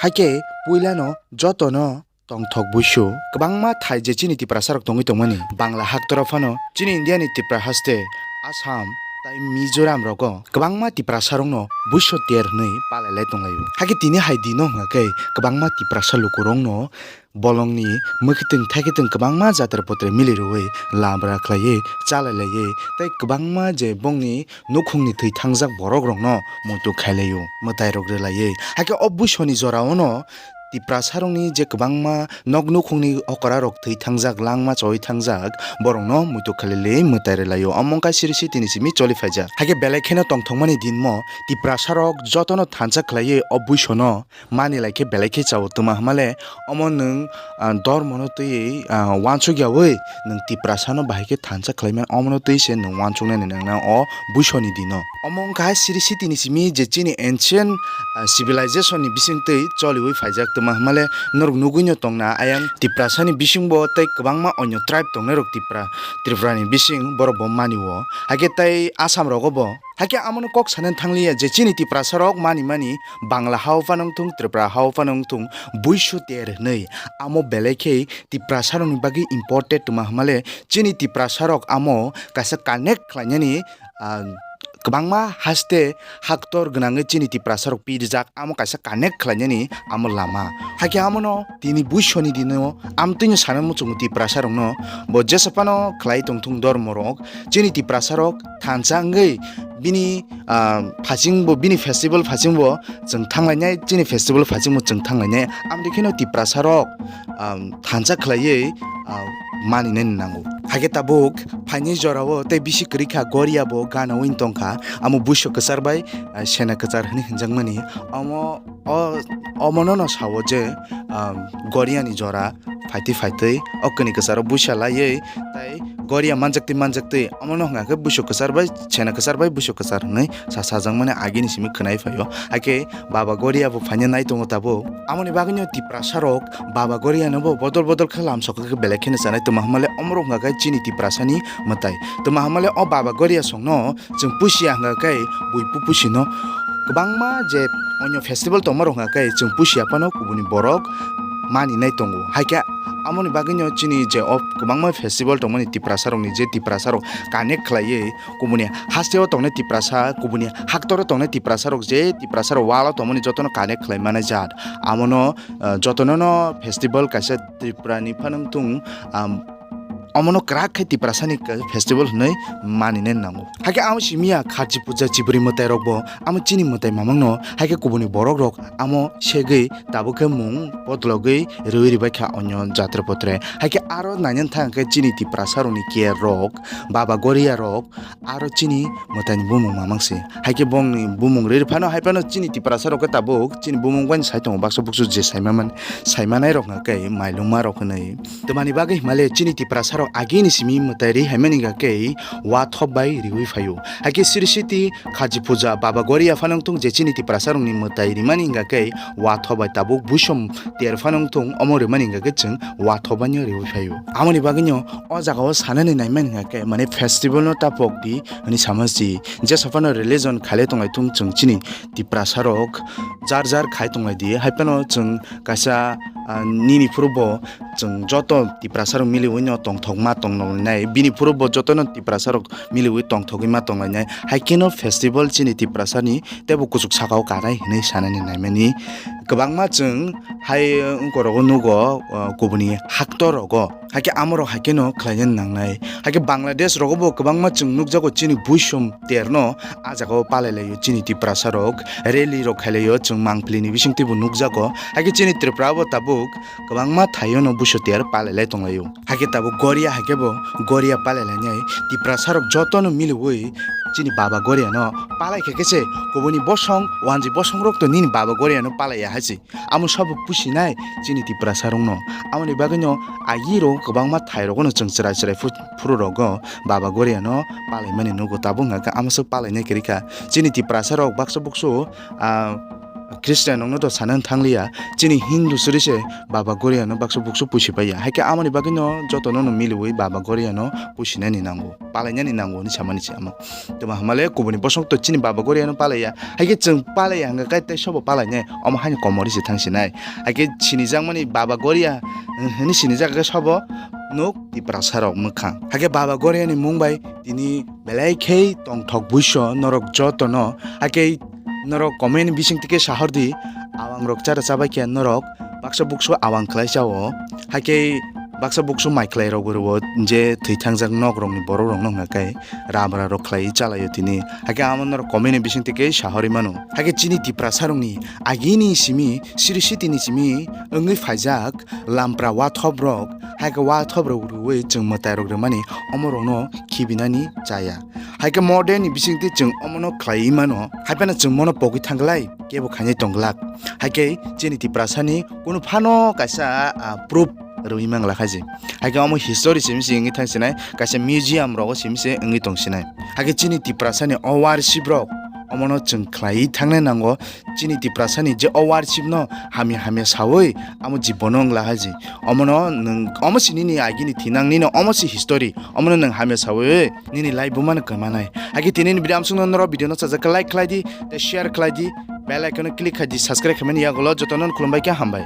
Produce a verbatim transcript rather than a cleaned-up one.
Hakhe puilano jotono tongthok buisu kwbangma thai je chini Tiprasarok tongwi tongmani Bangla haktoro phano chini Indiani Tripura haste, Assam tai Mizoram rogo kwbangma Tiprasarokno buiso ter hwnwi palailai tonglaio. Hakhe tini hai dino hwnkha khe kwbangma Tiprasa lukurokno bolongni mwkhitwng thaikitwng kwbangma jatra potre milirwi labra khlaiwi chalailaiwi tei kwbangma je bongni nukhungni thwi thangjak borokrokno muitu khailaio, mwtairok rwlaiwi. Hakhe o buisoni joraono Tiprasarokni je kwbangma nok nukhungni okorarok thwi thangjak, langma choi thangjak, borokno muitu khailaiwi mwtai rwlaio. Omo wngkha siri sitini simi choli phaijak. Hakhe belai kheno tongthokmani dinmo Tiprasarok jotono thansa khlaiwi o buisono mani lai khe belai khe chao. Twma hwnmale omo nwng, ah, dormono twiwi, ah, uansuk yaui nwng Tiprasano bahai khe thansa khlai mano, omono twi se nwng uansuknani nangna o buisoni dino. Omo wngkha siri sitini simi je chini ancient, ah, civilization ni bisingtwi choliwi phaijak. Twma hwnmale norok nugwino tongna ayang Tiprasani bisingbo tei kwbangma onyo tribe tongnairok Tipra, Tripurani bising borok bo mani o. Hakhe tei Assam rogo bo. Hakhe amono kok sanani thangliya je chini Tiprasarok mani mani Bangla hao phano wngthung, Tripura hao phano wngthung, buisu ter hwnwi amo belai khe Tiprasarokni bagwi important twma hwnmale chini Tiprasarok amo kaisa connect khlainani, ah, kwbangma haste haktor gwnangwi chini Tiprasarok pirijak amo kaisa connect khlainani amo lama. Hakhe amono tini buisoni dino amtwino sana muchungo Tiprasarokno bo jesa phano khlai tongthung dormorok chini Tiprasarok thansa wngwi bini, ah, phasingbo, bini festival phasingbo chwng thanglainai, chini festival phasingbo chwng thanglainai. Amtwi kheno Tiprasarok, ah, thansa khlaiwi, ah, maninani nango. Hakhe tabuk phaini jorao tei bisi kwrwi kha Goria bo gana wng tongkha, amo buiso kwchar bai, ah, sena kwchar hwnwi hwnjakmani. Omo, o, omono no sao je, ah, Goriani jora phaitwi phaitwi o kwnwi kwcharo buisa laiwi tei Goria manjaktwi manjaktwi omono hwnka khe buisok kwchar bai sena kwchar bai buisok kwchar hwnwi sa sajakmani agini simi khwnai phaio. Hakhe Baba Goria bo phaina nai tongo tabuk. Amoni bagwino Tiprasa rok Baba Goria no bo bodol bodol khe lamsok khe belai kheno chanai twma hwnmale omorok hwnka khe chini Tiprasa ni mwtai. Twma hwnmale o Baba Goria song no chwng pusia hwnka khe bui pu pusi no kwbangma je onyo festival tongma rok hwnka khe chwng pusia phano kubuni borok mani nai tongo. Hakhe amoni bagwino chini je o kwbangma festival tongmani Tiprasa rokni je Tiprasa rok connect khlaiwi kubuni hasteo tongnai Tiprasa, kubuni haktoro tongnai Tiprasa rok je Tiprasa rok walo tongmani jotono connect khlai mani jat. Amono, ah, jotono no festival kaisa Tripura ni phano wngthung, am, omono kwrak khe Tiprasa ni festival hwnwi maninai nango. Hakhe amo simi ya Kharchi puja chibri mwtai rok bo amo chini mwtai mamang no, hakhe kubuni borok rok amo segwi tabuk khe mung bodologwi rwi ribai kha onyo jatre potre. Hakhe aro nainani thang khe chini Tiprasa rokni ker rok, Baba Goria rok, aro chini mwtaini bumung mamang se. Hakhe bongni bumung riri phano, hai phano chini Tiprasa rok khe tabuk chini bumung bai sai tongo, baksa buksu je saima man, saima nai rok hwnka khe mailungma rok hwnwi. Twmani bagwi himale chini Tiprasa rok agini simi mwtai ri hai mani hwnka khe wathop bai riwi phaio. Hakhe siri siti Khaji puja Baba Goria phano wngthung je chini Tiprasa rokni mwtai rimani hwnka khe wathop bai tabuk buisom ter phano wngthung omo rimani hwnka khe chwng wathop bai no riwi phaio. Amoni bagwi no o jaga o sanani naimani hwnka khe mane festival no ta pok di hwnwi sama si. Jesa phano religion khailai tonglai thung chwng chini Tiprasa rok jar jar khai tonglai di. Hai phano chwng kaisa, ah, nini phuru bo chwng joto Tiprasa rok miliwi no tongthok ma tonglainai. Bini phuru bo joto no Tiprasa rok miliwi tongthogwi ma tonglainai. Hai kheno festival chini Tiprasa ni teibo kuchuk saka o kanai hwnwi sanani naimani. Kwbangma chwng hai wngkor rogo nugo, ah, kubuni haktor rogo. Hakhe amorok hakhe no khlaina nangnai. Hakhe Bangladesh rogo bo kwbangma chwng nukjago chini buisom ter no ah jaga o palai laio chini Tiprasa rok, rally rok khai laio chwng mangpili ni bising twibo nukjago. Hakhe chini Tripura bo tabuk kwbangma thaio no buiso ter palai lai tong laio. Hakhe tabuk Goria hakhe bo Goria palai lainai Tiprasa rok joto no miliwi chini Baba Goria no palai khe khe se kubuni bosong wanji bosong rok to nini Baba Goria no palai ya hai se. Amo sabo pusinai chini Tiprasa rokno. Amoni bagwino agi rok kwbangma thai rogono chwng chwrai chwrai phu-, phuru rogo Baba Goria no palaimani nugo. Tabuk hwnka khe amo se palainai kwrwi kha. Chini Tiprasa rok baksa buksu, ah, Christian rokno to sana thang liya, chini Hindu suri se Baba Goria no baksa buksu pusi paiya. Hai khe amoni bagwi no joto no no miliwi Baba Goria no pusinani nango, palainani nango hinwi samani se amo. Tamo hamale kubuni bosong to chini Baba Goria no palaiya. Hai khe chwng palaiya hwnkha khe tei sobo palainai, omo haino komori se thang sinai. Hai khe sinijakmani Baba Goria, eh, hinwi sinijak khe sobo nuk Tiprasa rok mwkhang. Hai khe Baba Goria ni mung bai tini belai khe tongthok buiso norok joto no. Hai khe norok comment ni bising tike sahor di, awang rok chara chabai khe norok baksa buksu awang khlai chao. Hai khe baksa buksu mai khlai rok bo rwo je thwi thangjak nok rok ni borok rok no hwnkha khe rabra rok khlai chalaio tini. Hai khe amo norok comment ni bising tike sahori mano. Hai khe chini Tiprasa rok ni agini simi siri siti ni simi wngwi phaijak lampra wathop rok, hai khe wathop rok rwui chwng mwtai rok rwmani omo rok no khibinani chaya. Hai khe modern ni bising twi chwng omo no khlaiwi mano, hai phano chwng mono pogwi thang glai kebo khainai tong glak. Hai khe chini Tiprasa ni kunu phano kaisa, ah, proof rwui mang lakha je. Hai khe omo history simi se wngwi thang sinai, kaisa museum rogo simi se wngwi tong sinai. Hai khe chini Tiprasa ni o worship rok omo no chwng khlaiwi thangnai nango. Chini Tiprasa ni je o worship no hamya hamya sawi amo jibono wng lakha je. Omo no nwng, omo si nini agini thinang, nini omo si history, omo no nwng hamya sawi nini life bo mano kwmanai. Hai khe tini ni video amsong no norok video no sajak khe like khlai di, tei share khlai di, bell icon no click khai di, subscribe khaimani yagulo joto no khulumbai khe hambai.